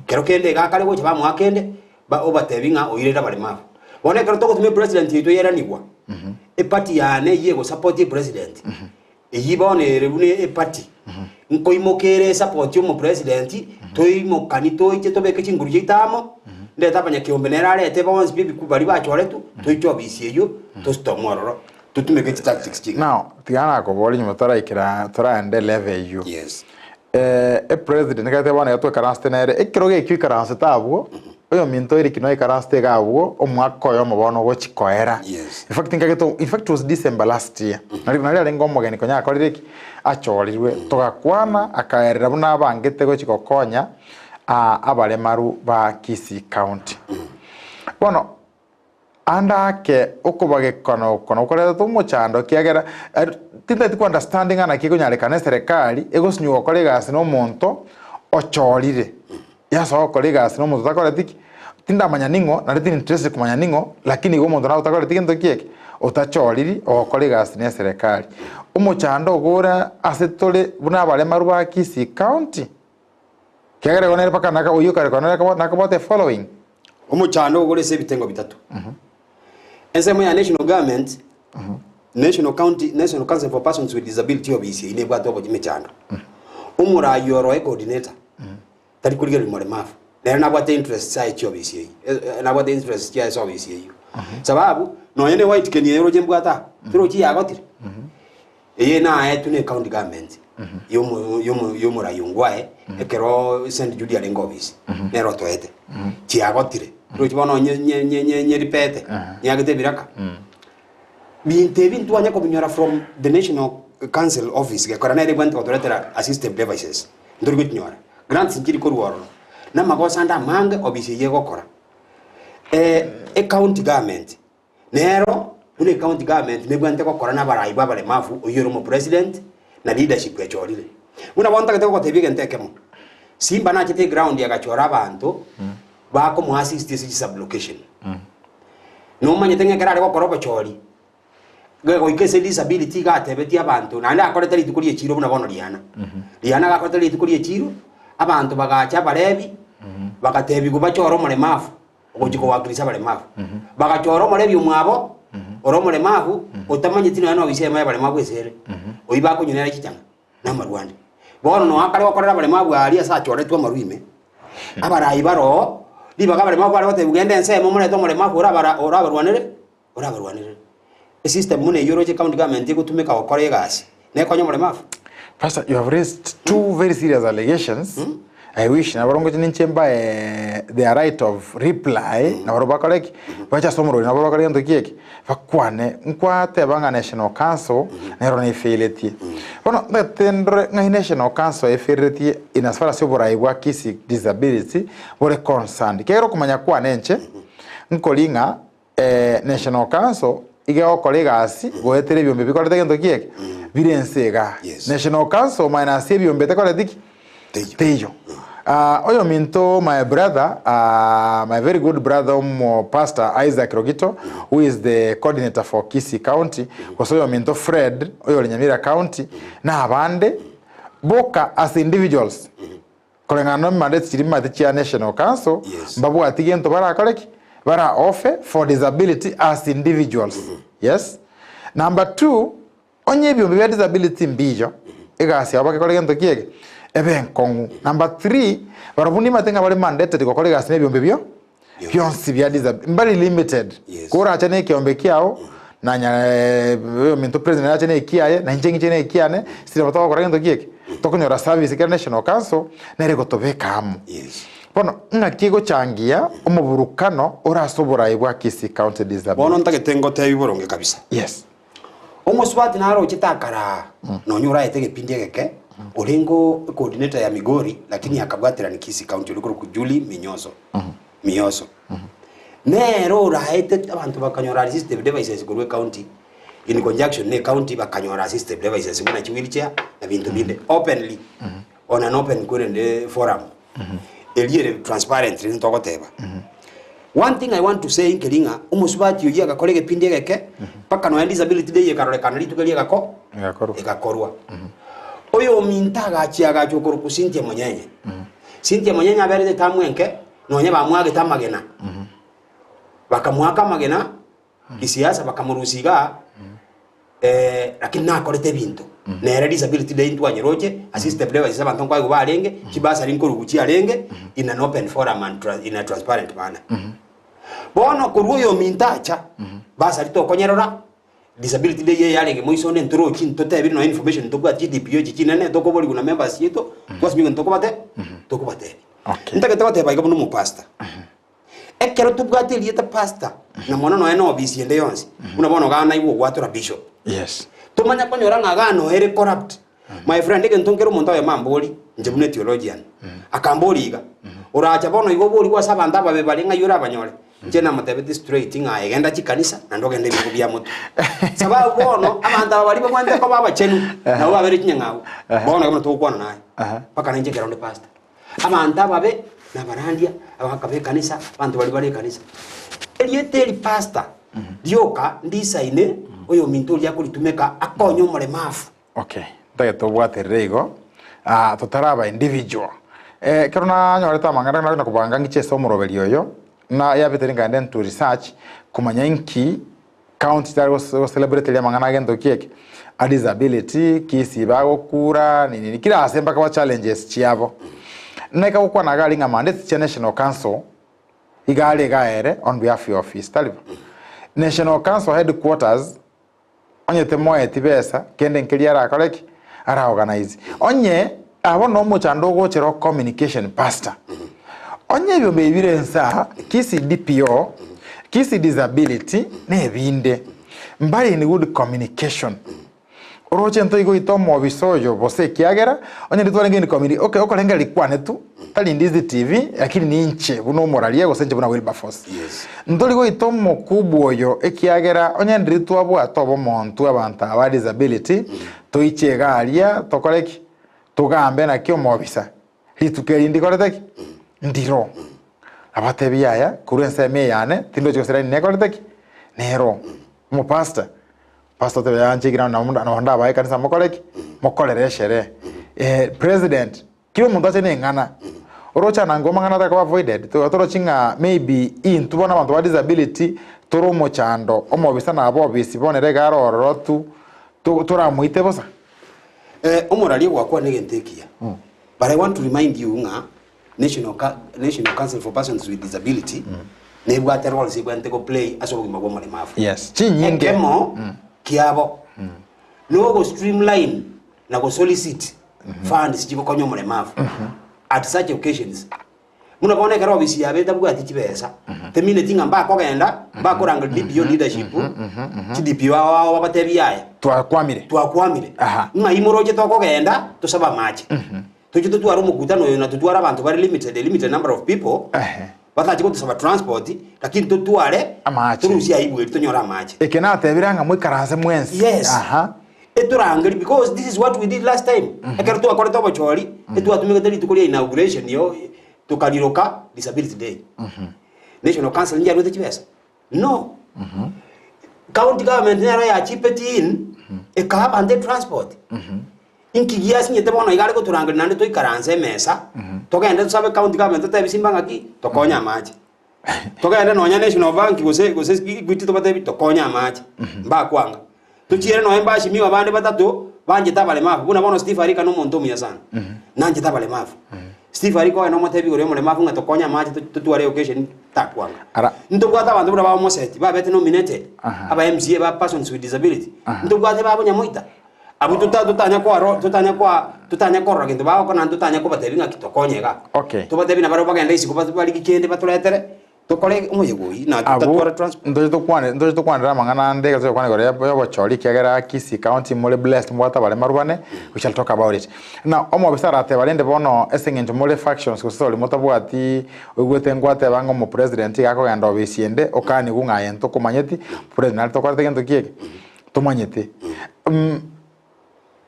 Kero kende iga akare gocha bamoa kende, ba obatebi ng'a oirere abaremafu. Bono ekero togotumia epresident yaito yaeranigwa, eparty yane eyio egosupport epresident, eyio bono ere buna eparty, nkoimoka ere esupport omopresident, toimokani toiche tobeke chinguru chiaito amo, ndete abanyakeombe nere arete bonsi pi ebiku baria bachoretwe, toiche ofisi eyio, tostorm ororo. Totumeke chitactics ching'ana. Now, tiga nakoboria nyuma toraikera toraende level eyio. Yes. Eh, epresident nigo bono iga twaikaransete nere, ekerogo ekio oikaransete abwo, oyominto Eric noikaransete iga abwo, omwaka oyomo bono ogochi koera. Yes. In fact nkagete in fact it was December last year. Nari nari arenge omogeni konya akorire ki? Achorirwe. Togakwana, akaerera buna abangete gochi gokonya abaremaru ba Kisii County. Bono, Ande ake okobagekana oko nokoretete omochando, ekiagera tintageti ko understand ng'a naki ekonyarekana eserekari egosinywa gokora egasi na omonto ochorire, yasoa gokora egasi na omonto otakoreti ki? Tindamanya ning'o naende tindi interested komanya ning'o, lakini igo omonto nabo otakoreti gento ki eke? Otachoriri ogokora egasi na eserekari. Omochando ogo ore ase tore buna abaremaru ba Kisii County, ekiagera igo nere mpaka naka oyio kare kore nakobwate efollowing. Omochando ogore ase ebitengo bitato. Ensemo ya national government, national county, national council for persons with disability ofisi eyio nebwate obo emechando. Omorai oro e coordinator tari korigereria moremafu nere nabwate interests aye chiofisi eyio eh, eh, nabwate interests chiaye ase ofisi eyio sababu nonya ne white keni eye oroche mbwate aa torochi yagotire Eye naetwe ne county government yomo yomo yomorai ongwae ekero St Jude arenge ofisi nere otoete chiagotire rochi bono nye nye nye nye nyeripete nyagete ebiraka binto ebi ntwanya kobinyora from the national council office gekora nere ebwenerete gotoretera assistive devices ntori gochinyora grants nchiri korwa ororo na amagoso ande amange ofisi eywo egokora ecounty government. Nero, buna ecounty government nebwenerete gokora nabarai bw'abaremafu oyio ore omopresident na leadership echorire. Buna bono ntagete gogotebia egento ekemo, Simba nachete eground agachora abanto bakomoassist ase chisublocation. Nomanyete ng'a ekero are gokora obochori. Gegoika ase disability iga atebetie abanto, naende akorete rituko rie chiiro buna bono riana. Riana gakorete rituko rie chiiro, abanto bagacha abarebi, bagatebigwa bachore omoremafu, ogochia kowakilisha abaremafu. Bagachora omorebi omwabo, ore omoremafu, otamanyeti nonya na ofisi eyemo y'abaremafu ase ere, oyio bakonywa nere chichang'a, na amarwa ande. Bono noe akare gokorera abaremafu aria ase achoretwe amarwa ime, abarai baroo, ribaga abaremafu bare gotebigwa genda ensemo morete omoremafu orabara orabarwanere. Orabarwanerere. Esystem buna eyio oroche county government egotumeka gokora egasi, nekonye omoremafu? Pastor, you have raised two very serious allegations. I wish nabo ngoche ninche mbae their right of reply nabo bakore ki bache ase omorweri nabo bakore gento ki eke bakwane nkwateba ng'a national council nero nefailetie bono ntagete ndore ng'ai national council efailetie in as far as oborai bwa Kisii disability bore concerned ekiagera okomanya kwane inche nkori ng'a National Council iga egokora egasi goetera ebiombe bikorete gento ki eke? Bire ense igaa. Yes. National Council minus ebiombe tekoreti ki? Teiyo. Teiyo. Ah, oyominto my brother, ah, my very good brother omo pastor Isaac Rogito who is the coordinator for Kisii County, gose oyominto Fred oyore Nyamira County, na abande boka as individuals Koreng'ana nemimanda echi chiria mate chia National Council, Yes. mbabwati gento barakore ki? Bara offer for disability as individuals. Yes. Number two, onye ebiombe bia disability mbiyo, egasi yabo bakekora gento ki eke? Ebe enkong'u. Number three, barobwo nimate ng'a bare mandated gokora egasi na ebiombe bio bionsi bia disability. Mbari limited. Yes. Korache na ekeombe kiao, nanya ominto president arache na ekiaye, na inche ng'iche na ekiane, siri nabo togokora gento ki eke? Tokonyora service ekero national council, nere egotobeka amo. Yes. Bono, ng'aki egochangia omoburukano ore ase oborai bwa Kisii County Bono Disability? ntagete ngotebi boronge kabisa. Yes. Omosubati narochete akaraa, nonya oraete egepindi egeke, orenge coordinator ya Migori, lakini akabwaterania Kisii County, oria okorokwa Julie Minyoso. Miyoso. Nere oraete abanto bakanyora assistive devices korwa ecounty, in conjunction na ecounty bakanyora assistive devices buna chiwheelchair na binto binde openly on an open kwerende forum. Eria ere transparent rende togoteba. One thing I want to say nkeri ng'a omosubati oyio agakora egepindi egeke mpaka nonya disability day ekarorekana rituko erio egako Egakorwa. egakorwa. Oyominto agachia agacha okorokwa Cynthia Monyenye. Cynthia Monyenye aberete etamu enke, nonya bamwagete amagena. Bakamoaka amagena, kisiasa bakamorusia igaa, lakini nakorete ebinto. Nere disability day ntwanyeroche, assistive devices abanto nkoegwa barenge, chibasari nkorugwa chiarenge, in an open forum and in a transparent manner. Bono korwa oyominto acha, basari tokonyerora, Disability day eye yarenge moiso onde ntorochi ntotebire nonya information ntobwati chi DPO echi chinene tokoborigwa na members chiaito twasimiwa ntokobate tokobatebia. Okay. Ntagete goteba iga buna omopastor. Ekero tobwate erieta pastor na mono nonya na ofisi ende yonsi buna bono igaa naigwe ogwatora bishop. Yes. Tomanya konyora ng'a igaa noyo ere corrupt. My friend egento nkere omonto oyomo ambori inche buna etiologian akambori iga oracha bono iga oborigwe ase abanto ababe bare ng'ai orabanyore inche namotebetie straight ng'a aye genda chikanisa naende ogende ebirogo bia motwe sababu bono abanto aba baria babwenerete koba abachenu nabo babere chinyang'au bono iga buna togokwana naye mpaka nainche ekero onde pastor abanto ababe na abarandia abagaka ba ekanisa abanto baria bare ekanisa erieta eri pastor rioka ndisaine oyominto oria akoritumeka akonye omoremafu. Okay, ntagete obwaterere igo, ah, totaraba individual. Eh, ekero nanyorete amang'ana nare nakobanga ng'iche ase omoroberi oyo, na yabete nkaenda into research, komanya inki county tari gos gocelebrateria amang'ana agento ki eke, a disability, kisii bagokura, nini nini, kera ase mpaka ba challenges chiabo. Naika gokwana iga aria ng'a mandate chia national council, iga are iga ere on behalf ya office, tari bo? National council headquarters, Onye timoeti besa, kende nkeria arakore ki? Ara organize. Onye abo nomochando ogochera o communication pastor. Onye ebiombe ebi bire nse aa, Kisii DPO, Kisii Disability, na ebinde, mbare in good communication. Oroche ntoigoita omobisa oyo bosa ekiagera, onye nditwarenge in communi okay okorengereria kwane tu, tari Ndizi TV, lakini ninche buna omoraria gose inche buna Wilberforce. Yes. Ntori goita omokubwa oyo ekiagera onye ndiri twabwate obomonto abanto aba disability toiche iga aria tokore ki? Togambe naki omobisa rituko eri ndikorete ki? Ndiro. Abatebi yaya korwa ensemo eyane tindochi gose laini nekorete ki? Nero. Omopastor. Pastor otebe yaya nche ekero nabo nabo ndabae ekanisa mokore ki? Mokorere esherehe. President, kera omonto ache na eng'ana, oroche anangwe amang'ana atari koba avoided, tiga torochi ng'a maybe intwe bono abanto ba disability tore omochando, omobisa nabo obisi bono ere iga are ororo tu, to toramoite bosa. Omoraria gwakwana egento ekiya, but I want to remind you ng'a National Ca- National Council for Persons with Disability nebwate roles ebwenerete go play ase obogima bwa omoremavu. Yes, chinyinge. Ekemo kiabo nogo streamline na go solicit funds chigokonya omoremavu at such occasions. Buna bono ekero ofisi yabo etabwati chibesa, temineti ng'a mbakogenda mbakorangeria DPO leadership, chi DPO ao ao babatebie yaya Twakwamire. twakwamire Aha. ng'ai moroche tokogenda tosabe amache. Toche totware omokutano oyo na totware abanto bare limited, a limited number of people, Ehe. batache gotosaba transport, lakini totware Amache. torusie aibu eria tonyore amache. Eke natebire ng'a moikaranse mwensi. Yes. Aha. Etorangeri because this is what we did last time. Ekero twakorete obochori, etwatumegete rituko ria inauguration yo tokariroka disability day. National Council nchiaruete chibesa? No. County government nero ya chipeti in, ekaa abanto etransport. Inki giasinyete bono iga are gotorangeria naende toikaranse emesa, togende tosabe county government totebi simba ng'aki, tokonye amache. Togende nonya National Bank gose gose Equity tobatebi tokonye amache, mbakwanga. Tochiere nonya mbashimiwa abande batato, banchete abaremafu, buna bono Steve Arika na omonto omuya sana, nanchete abaremafu. Steve Arika oye nomotebi igoro ya omoremafu ng'a tokonye amache to- totware occasion, takwanga. Ara- Ntobwate abanto buna ba Omoseti, babete nominated, Aha. aba MCA ba persons with disability, ntobwate ba Bonyamoita. Abwo tota totanya koaro totanya koa totanya korora gento bagokora naende totanya kobatebia ng'aki tokonye iga. Okay. Tobatebie nabarabwo bagende isiko bas barigie kende batoretere, tokore omoyega oyio na Abwo totatwara transport. ntoche tokwane ntoche tokwanere amang'ana ande ekero togokwana igoro ya ya obochori ekiagera Kisii county more blessed mobwate abarema rubane, we shall talk about it. Now omobisa arateba rende bono ase eng'encho more factions gose sorry motabwati oigwete ngwateba ng'a omopresident iga akogenda obisi ende okanigwe ng'a aye ntokomanyeti, president nare tokorete gento ki eke? Tomanyete.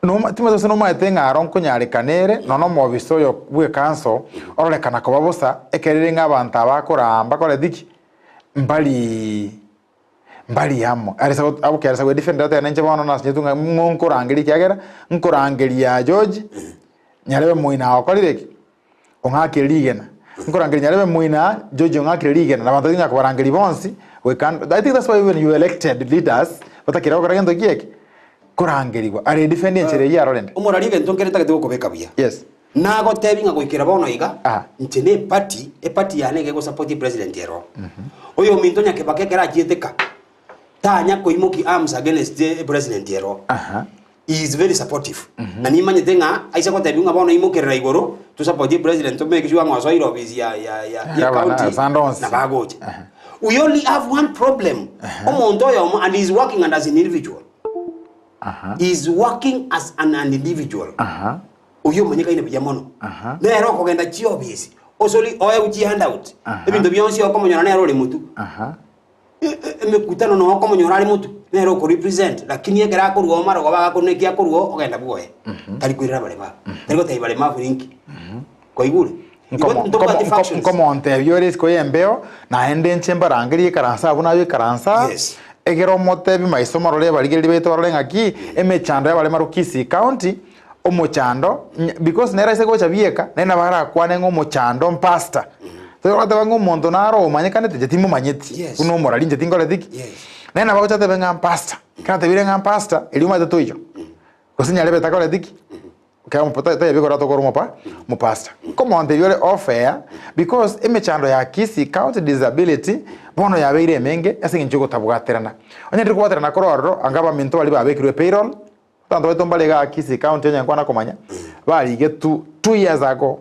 Noma timanyeti gose nomaete ng'a aro nkonyarekana ere, nonya omobisa oyo bw'ekanso, ororekana koba bosa, ekero ere ng'a abanto aba akoraa mbakoreti ki? Mbariii mbari amo. Aresa go abwo aresa goedefend atebe ninche bono nasinyetwe ng'a ng'o nkorangeria ekiagera, nkorangeria George, nyarebe moino agokorire ki? Ong'akire rigena. Nkorangeria nyarebe moino George ong'akire rigena, na abanto tinya kobarangeria bonsi, goika I think that's why even you elected leaders, batakire gokora gento ki eke? Korangerigwa. Are defend enchera eyio aro rende. Omorari egento nkere ntagete gokobeka buya. Yes. Nagotebi ng'a goikera bono iga, Aha. inche ne eparty, eparty yane iga egosapoti epresident ero. Oyominto Nyakebaka ekero achiete ka, tanya koimoki arms against epresident ero. Aha. He is very supportive. Na nimanyete ng'a aise gotebiwa ng'a bono imokerera igoro, to support president to make sure ng'a osoire office ya ya ya ya Gavana, county Sande onsi. na bagocha. We only have one problem. Omonto oyomo and he is working and as an individual. Aha. He is working as an, an individual. Aha. Oyio omanyekaine buya mono. Aha. Nere okogenda chiofisi, osori oegwe chihandout. Aha. Ebinto bionsi okomonyora nere ore motwe. Aha. Emekutano noo okomonyora are motwe, nere okorepresent, lakini ekero akorwa oo marogoba agakorwa neki akorwa oo, ogenda bwoye. Tari koirera abaremavu, tari gotebia baremavu ninki. Kwaigure? Igo Nkomo- ntobwati nkomo- factions. nkomontebia ore isiko y'embeo, naende inche mbarangerie ikaransa abwo naye oikaransa, Yes. egere omotebi maiso morore abarigereria baito barore ng'aki, emechando y'abaremaru Kisii County, omochando, nya- because nere aise gocha bieka, nere nabo arakwane ng'a omochando mpastor. Toigoteba ng'a omonto naro omanyekanete, inche timomanyeti, Yes. buna omorari inche tinkoreti ki? Yes. Nere nabo agocha atebe ng'a mpastor, ekero atebire ng'a mpastor, erio omanyete toiyo, gose nyarebe takoreti ki? Kera omo ta- tayebi kora tokora omopa omopastor. Nkomontebia ore off air, because emechando ya Kisii County Disability, bono yabeire emenge ase eng'encho ya ogotabwaterana. Onye ndiri kobwaterana korwa ororo, anga abaminto baria babekirwe payroll, Abanto baito mbare igaa Kisii County onye nkwana komanya, barigetwe two years ago,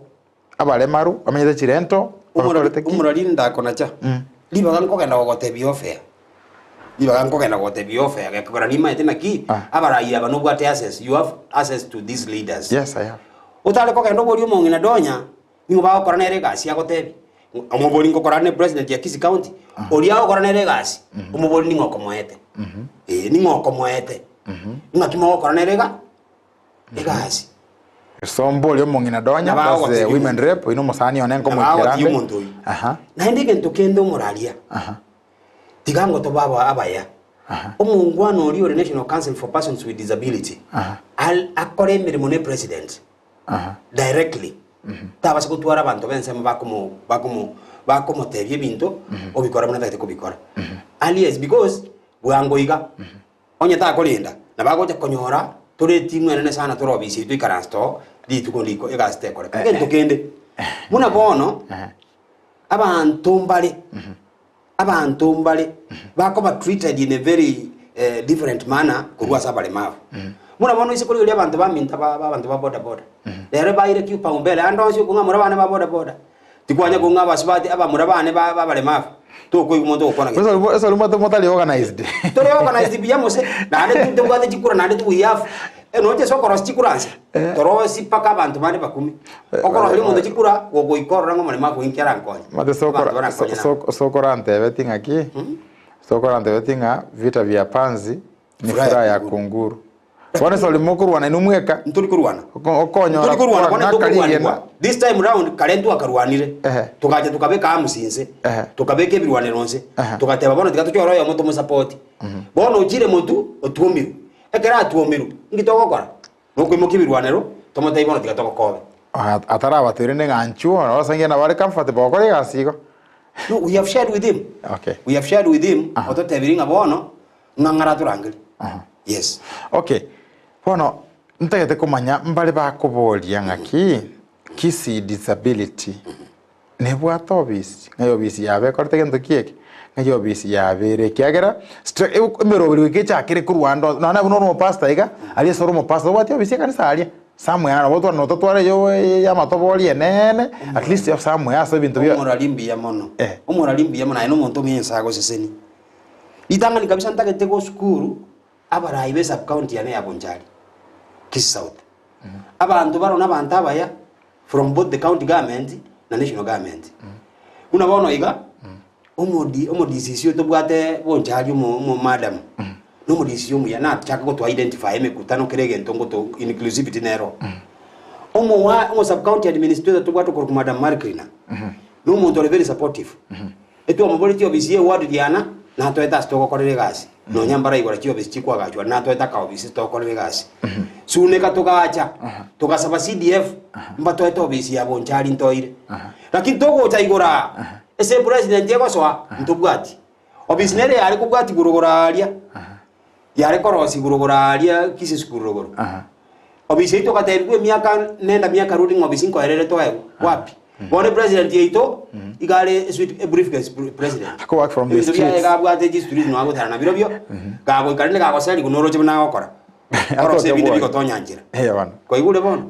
abaremaru, bamenyete chirento, bakorete ki? Omorari ndakonacha, ribaga nkogenda gogotebia off air, ribaga nkogenda gogotebia off air gekogera nimaete naki, Ah. abarai aba nobwate access, you have access to these leaders. Yes, I have. Otare kogenda oborie omong'ina Donya, nigo bagokora nere egasi agotebia, omobori ngokora ne president ya Kisii County, oria agokora nere egasi, omobori ning'o okomoete, eh ning'o okomoete, ng'aki mogokora nere iga egasi. So mbori omong'ina Donya, Nabo that's the agotebia women omonto. rep, oyio na omosani one Nabo nkomoikera agotebia ande. omonto oyio. Aha. Naende egento kende omoraria, Aha. tiga ngotobe aba abaya. Omongwana oria ore National Council for Persons with Disability al akore emeremo ne president directly tabasa gotwara abanto b'ensemo bakomo bakomo bakomotebia ebinto obikora buna atagete kobikora. Alias because bwango iga onye takorenda nabo agocha konyora tore etimu enene sana tore ofisi yaito ikaranse oo rituko ndiko egasi tekoreka. Egento kende buna bono abanto mbare Abanto mbare bakoba treated in a very different manner korwa ase abaremavu. Buna bono ase korigereria abanto baminto aba abanto ba boda boda. Rero baire kiupaumbele ande onsi okong'a mura bane ba boda boda. Tikwanya kong'a abasubati abamura bane ba abaremavu. Tokoigwa omonto ogokwana gento. Ase ori ase motari organized. Tore organized buya mose, naende tobwate chikura naende we have Noche ase okorosia chikura nse, torosie mpaka abanto bande bakumi. Okoroseria omonto chikura, gogoika orore ng'a omoremo akoinki ki arankonye. Omanyete Abanto barankonye nabo. sokora antebeti ng'aki, sokora antebeti ng'a vita vya panzi ni Furaha ya furaha ya kunguru. kunguru. Bono ase ori mokorwana inwe mweka, Ntori korwana. okonyora Ntori korwana bono kwang'aka ntokorwanigwa. rigena. This time round kare ntwakarwanire. Ehe. Togacha tokabeka arms inse. Ehe. Tokabeka ebirwanero nse. Ehe. Togateba bono tiga tochore oyomo tomosupport. Bono ochire motwe, otwomirwe. Ekero atwomirwe, inki togokora? Nokoimokia ebirwanero, tomotebie bono tiga togokobe. Atarabatebia rende ng'a nchuo, nabo ase eng'encho nabo are comfortable gokora egasi igo. No, we have shared with him. Okay. We have shared with him, ototebirie ng'a bono, ng'a ng'aratorangerie. Yes. Okay, bono ntagete komanya mbare bakoboria ng'aki Kisii Disability Nebwate obisi, ng'ai obisi yabo ekorete gento ki eke? Ng'ai obisi yabo ere ekiagera stra emeroberi goika echakere korwa ande onsi nonya buna ore omopastor iga, aria ase ore omopastor obwati obisi ekanisa aria, somewhere nabo otware nototware eyo ya amatobori eneene, at least somewhere ase ebinto bia. Omorari mbuya mono, Eh. omorari mbuya mono aye nomonto omuya Nyasae agosesenie. Ritang'ani kabisa ntagete gosukuru abarai be sub county yane ya Bonchari, Kisii South. Abanto baroo nabanto abaya. from both the county government na national government. Buna bono iga, omodi omodisisi oyo tobwate bonchari omo omo madam, na omodisisi omuya nachaka goto identify emekutano kera egento ngoto inclusivity nero. Omowa omo sub county administrator tobwate okorokwa madam Margrina, na omonto ore very supportive. Etwamoboretie ofisi ye ward riana, natoete ase togokorera egasi, nonya mbaraigora chiofisi chikwagachwa, natoete akaofisi togokorera egasi. Suneka togacha, togasaba CDF, mbatoete ofisi ya Bonchari ntoire. Lakini togocha igoro aa, ase epresident egosoa, ntobwati. Ofisi nere yare kobwati igoro igoro aaria, yare korosia igoro igoro aaria Kisii school rogoro. Obisi yaito togatebigwa emiaka nenda miaka rudi ng'a obisi nkoerere toegwe. Wapi? Bono epresident yaito iga are esweet ebriefcase president. Ako work from the Ebinto biaye streets. iga abwate chistreet nonya agotara nabirobio, gagoika rende gagoseriwa noroche buna agokora. Orosie ebinde Atoke bigotonya nchera. Eh, bono. Kwaigure bono?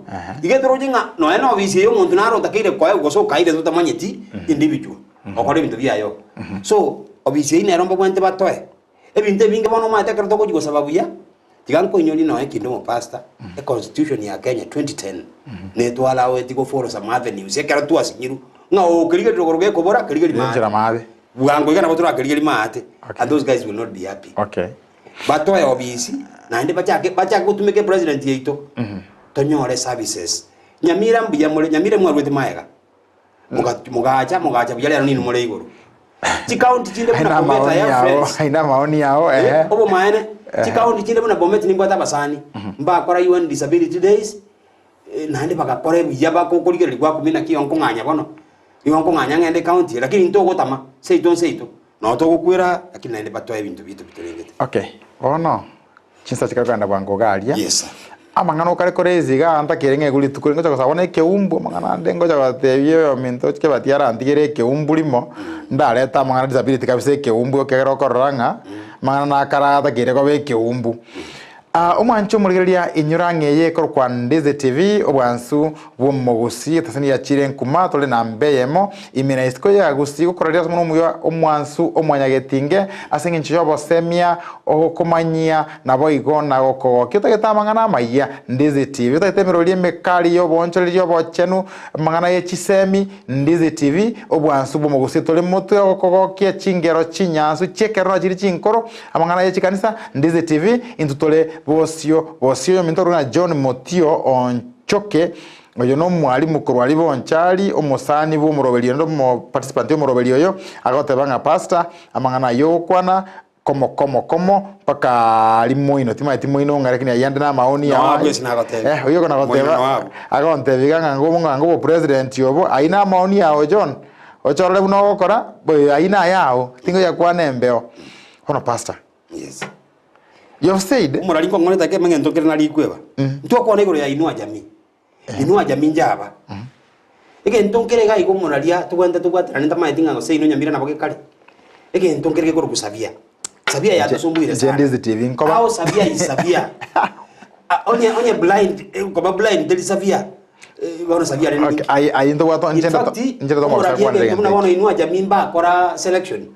Iga etoroche ng'a nonya na obisi eye omonto naro otakeire koegwa gose okaire totamanyeti individual okore ebinto biaye oo. So, obisi eyio nero mbabwenerete batoe. Ebinto ebinge bono omanyete ekero togochia gosaba buya, tiga nkoinyorie nonya ekinde omopastor, econstitution ya Kenya 2010 netwalaweti go follow some avenues ekero twasinyirwe, ng'a oo kerigerio rogoro gekobora kerigerio Enchera maate. maate. Bwango iga nabo torakerigerie maate, Okay. and those guys will not be happy. Okay. Batoe obisi, naende bachake bachake gotumeka epresident yaito, tonyore services. Nyamira mbuya more, Nyamira mwarwete maega. Moga- Mogacha mogacha buya rero ninwe more igoro. Chikaunti chinde buna Aina Bomet maoni I have yao, friends. aina maoni yao, ehe. Obomaene, chikaunti chinde buna Bomet nimbwate abasani, mbakora UN Disability Days, eh, naende bagakora ebuya bakokorigereria gwakumia naki igo nkong'anya bono, igo nkong'anya ng'ende ekaunti eye, lakini ntogotama, seito nseito, noo togokwera lakini naende batoe ebinto biaito bitorengete. Okay, bono chinsa chikare kogenda bwango iga aria, Yes sir. amang'ana okare kore ase igaa ntakere ng'a igoro rituko ngocha gosaba bono ekeumbu amang'ana ande ngocha gotebia oyominto kebati arantigere ekeumbu rimo, ndarete amang'ana disability kabisa ekeumbu ekero okorora ng'a, amang'ana nakare atakere koba ekeumbu. Omwanche omorigereria inyora ng'a eye ekorokwa Ndizi TV, obwansu bw'omogusii, etasani ya chire nkuma tore namba eyemo, ime na isiko ya Gusii gokoraria ase omonwa omuya omwansu omwanyagetinge ase engencho y'obosemia, ogokomanyia, naboigo na gokogokia. Otagete amang'ana amayia, Ndizi TV. Otagete emerori emekari y'oboonchoreria obochenu, amang'ana ye chisemi, Ndizi TV, obwansu bw'omogusii tore motwe ogokogokia chingero chinyansu chi'ekerero na chiria chinkoro, Amang'ana ye chikanisa, Ndizi TV, intwe tore bosio bosio oyominto orure na John Motio Onchoke, oyo nomwalimu korwa Ribonchari, omosani bw'omoroberio naende omoparticipant omoroberio oyo, agoteba ng'a Pastor, amang'ana ayio ogokwana. Komo komo komo mpaka aria moino, timanyeti moino ng'a lakini ayio ande na amaoni Noa yao abwo ase nagotebia. Eh, oyio Moino noa okonagoteba abwo. agontebia iga ng'a ngobo ng'a ngobo president obo, ayio na amaoni yao John, ochorore buna ogokora, boyo ayio na ayao, tingoyakwana embeo. Bono pastor, Yes. you have said, Omorari nkong'orete ake emeng'ento nkere narikweba. Ntwakwana igoro ya Inua Jamii. Inua Jamii inche aba. Egento nkere iga iga omoraria tobwenerete tobwaterane ntamanyeti ng'a gose inwe nyamira nabo gekare. Egento nkere gekorokwa sabia. Sabia yatosumbuire Inche sana. Ndizi TV nkoba. Ao sabia is sabia. Ah, onye onye blind eh, koba blind teri sabia. Eh, bono sabia rende Okay, ninki? aye aye ntobwate In inche fact, inche ndoto omoraria kwanera egento buna egento bono eke. Inua Jamii mbakora selection.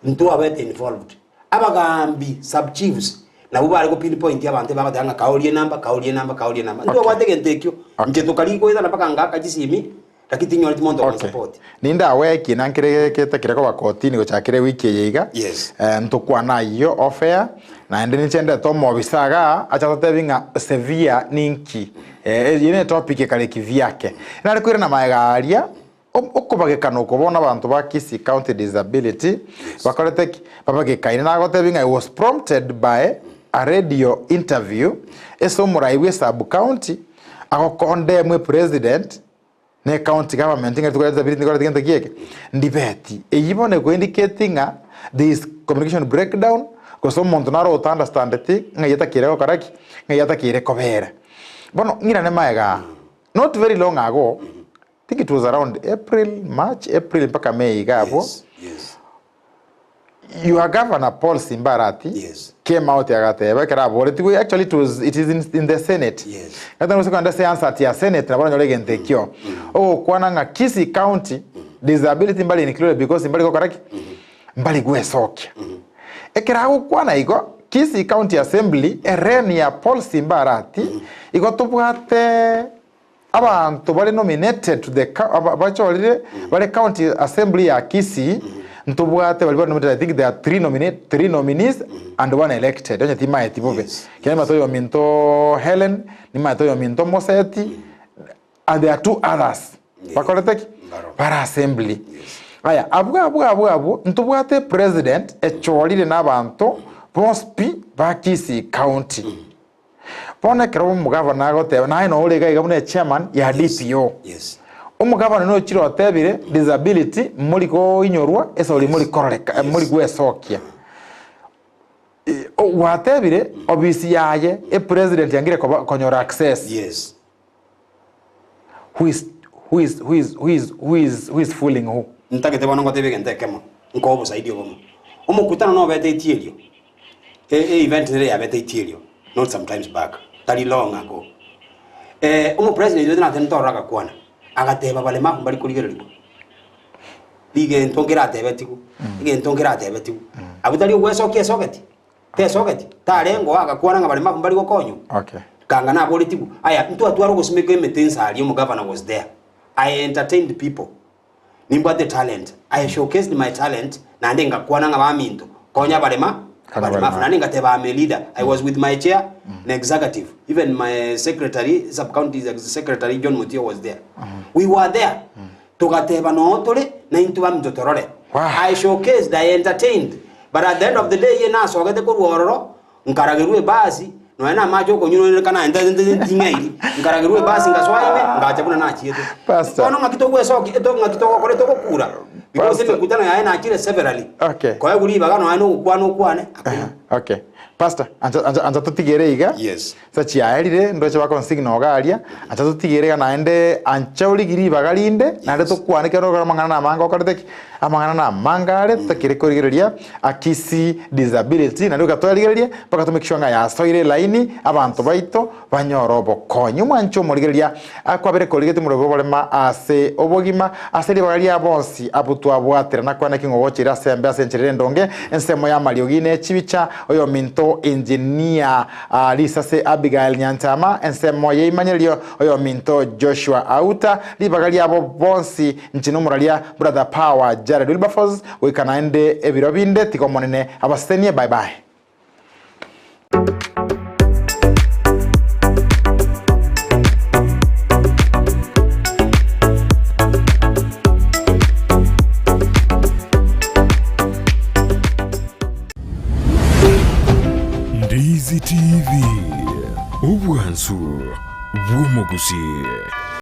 Ntwabete involved. Abagaambi, sub chiefs, nabwo bare go pinpoint abanto ebagoteba ng'a kaorie enamba, kaorie enamba, kaorie enamba. Okay. Ntwabwate egento ekio, Okay. inche tokarigia goetana mpaka ngaaka chisimi, lakini tinyoreti monto Okay. ogonsupport. Nindaweki na nkere getakire koba kotini gochakera ewiki eye iga Yes. eh, ntokwana ayio off air naende ninche ndete omobisa igaa ache atotebi ng'a severe ninki eh, eyio ne etopic ekare kivyake. Nare koirana magega aria Okobagekana okwo bono abanto ba Kisii County Disability bakorete ki? Babagekaine. Nagotebi ng'a I was prompted by a radio interview ase omorai bwe sub county agokondemwa epresident na ecounty government ng'a rituko ria disability ndikorete gento ki eke? Ndibeti. Eyio bono eko indicate ng'a there is communication breakdown gose omonto naro ota understandeti ng'ai atakeire gokora ki? Ng'ai atakeire kobera. Bono ng'irane magega aa, not very long ago, think it was around April, March, April mpaka May iga abwo. Yes, yes. Your governor Paul Simba Arati Yes. came out agateba ekero aboretigwe actually it was it is in, in the Senate. Yes. Gata gose kogenda ase answer ya Senate nabo oranyore egento ekio. Ogokwana ng'a Kisii County disability mbari included because mbari gokora ki? Mbari gwesokia. Ekero agokwana igo Kisii County Assembly eren ya Paul Simba Arati igo tobwate Abanto bare nominated to the bachorire bare county assembly ya Kisii ntobwate baria bare nominated I think there are three nominate three nominees and one elected onye timaeti bobe Yes. Kenya nimaete oyominto Hellen nimaete oyominto Moseti and there are two others bakorete ki Mbaro. bare assembly Yes. aya abwo abwo abwo abwo ntobwate president echorire na abanto bonsi pi ba Kisii county Bono ekero omogavana agoteba, naye noo ore iga iga buna echairman ya DPO. Yes. Omogavana nigo ochire otebire disability mori koinyorwa esori mori kororeka Yes. mori gwesokia. Eh, o- Gwatebire obisi yaye epresident yangire koba konyora access. Yes. Who is who is who is who is who is who is fooling who? Ntagete bono ngotebie egento ekemo, nkoe obosaidi obomo. Omokutano nobete etierio, e e event nere yabete etierio not sometimes back, tari long ago. Omopresident oito natenete ororo agakwana, agateba abaremafu mbari korigererigwa, rigento nkeratebetigwe, egento nkeratebetigwe. Abwo tari ogwesokia esogeti, Tesogeti, tarengeo agakwana ng'a baremafu mbari gokonywa. Okay. Kanga naboretigwe, aya ntwatware ogosimeka emete inse aria omogavana was there. I entertained people. Nimbwate talent. I showcased my talent naende ngakwana ng'a baminto konya abarema Konya abaremafu. abaremafu. Naende ngateba I'm a leader. I was with my chair na executive. Even my secretary, sub county secretary John Mutio was there. We were there. Togateba noo tore naintwe baminto torore. Wow. I showcased, I entertained, but at the end of the day iye nasogete korwa ororo, nkaragerwa ebasi, nonya na amache okonywa nonya kana ting'airi, nkaragerwa ebasi ngasoa ime, ngacha buna nachiete. Pastor. Bono ng'aki togwesokia, eto ng'aki togokora etogokura, because Pastor. emekutano yaye nachire severally. Okay. Koegwa ribaga nonya na ogokwana okwane, hakuna. Okay. Pastor, ancha, ancha, ancha totigere iga. Yes. Sa chiaerire, ndoche bakonsignal iga aria, ancha totigere iga naende ancha origie ribaga rinde, naende tokwane ekero okore amang'ana na amange okorete ki? Amang'ana na amange are, totakire korigereria akisi disability, naende goika toyarigererie mpaka to make sure ng'a yasoire elaini, abanto baito banyore obokonyi. Omwanche omorigereria akwabere korigetie omorwebe oborema ase obogima, ase ribaga ria bonsi abwo twabwatera nakwane ki ng'ogochire ase embe ase enchera ere endonge, ensemo y'amariogi ne chibicha, oyominto engineer Risase Abigael Nyanchama, ensemo y'eimanyererio, oyominto Joshua Auta, ribaga riabo bonsi inche nomoraria Brother Power Jared Wilberforce, goika naende ebiro binde tiga Omonene abasesenie bye bye. Ndizi TV, obwansu bw'omogusii.